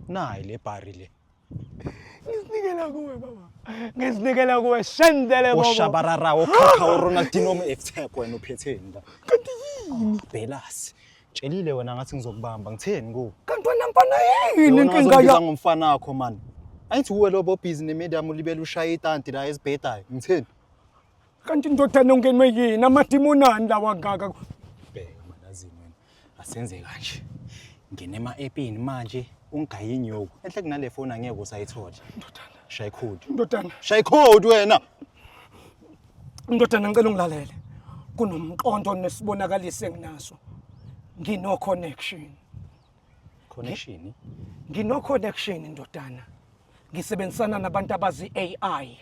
Nayi le bhari le. Ngizinikela kuwe baba. Ngizinikela kuwe shendele baba. Oshabarara okhakha uRonaldinho uMFTech wena uphetheni la. Kanti yini? Belasi. Tshelile wena ngathi ngizokubamba ngitheni kuwe? Kanti wena mfana yini Wena inkinga ungazongibiza ya? ngomfana wakho man. Angithi uwe lobo busy nemedium ulibele ushaya itanti la ezibhedayo. Ngitheni? Kanti indodana ungenwe yini? Amadimonani lawa ngaka. Bheka manazini wena. Asenze kanje. Ngene ema-epini manje ungigaye inyuku. Enhle kunale foni angeke usayithola. Ndodana, Shaya ikhodi. ndodana, Shaya ikhodi wena. ndodana ngicela ungilalele. Kunomqondo nesibonakaliso enginaso. Ngino connection. Connection. Ngino connection ndodana. Ngisebenzisana nabantu abazi AI.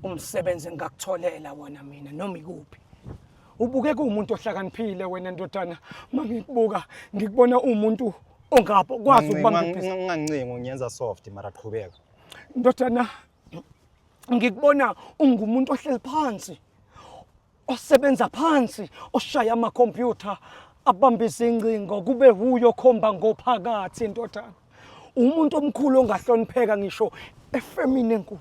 Umsebenzi ngingakutholela wona mina noma ikuphi. Ubukeka umuntu ohlakaniphile wena ndodana. Mangikubuka ngikubona umuntu ongapho kwazi ukubamba ibhizinisi. Ungancingi ungenza soft mara qhubeka. Ndodana ngikubona ungumuntu ohleli phansi osebenza phansi oshaya amakhompyutha abamba izingcingo kube huyo okhomba ngophakathi ndodana. Umuntu omkhulu ongahlonipheka ngisho efemini enkulu.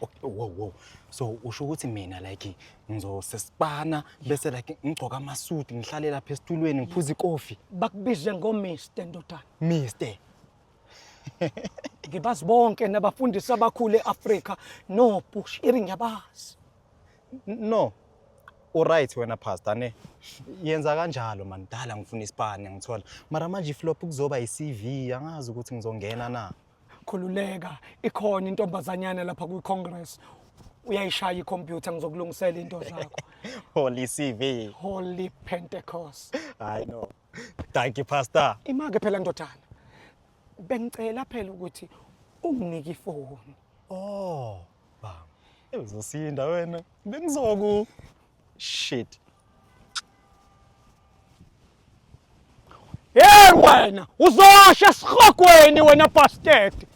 Okay, wow wow. So usho ukuthi mina like ngizosesipana bese like ngigcoka amasuit ngihlale lapha esitulweni ngiphuza ikofi. Bakubize ngoMr ndodana. Mister. Ngibazi bonke nabafundisi abakhulu e-Afrika noBushiri ngiyabazi. No. Uright wena pastor ne. Yenza kanjalo man dala ngifuna isipani ngithola. Mara manje iflop kuzoba iCV angazi ukuthi ngizongena na. Khululeka, ikhona intombazanyana lapha kwi-Congress. Uyayishaya ikhompyutha ngizokulungisela into zakho. Holy CV. Holy Pentecost. I know. Thank you pastor. Imake phela ndodana. Bengicela phela ukuthi unginike ifoni. Oh, bam. Uzosinda wena. Bengizoku shit. Hey wena, uzosha esihogweni wena bastard.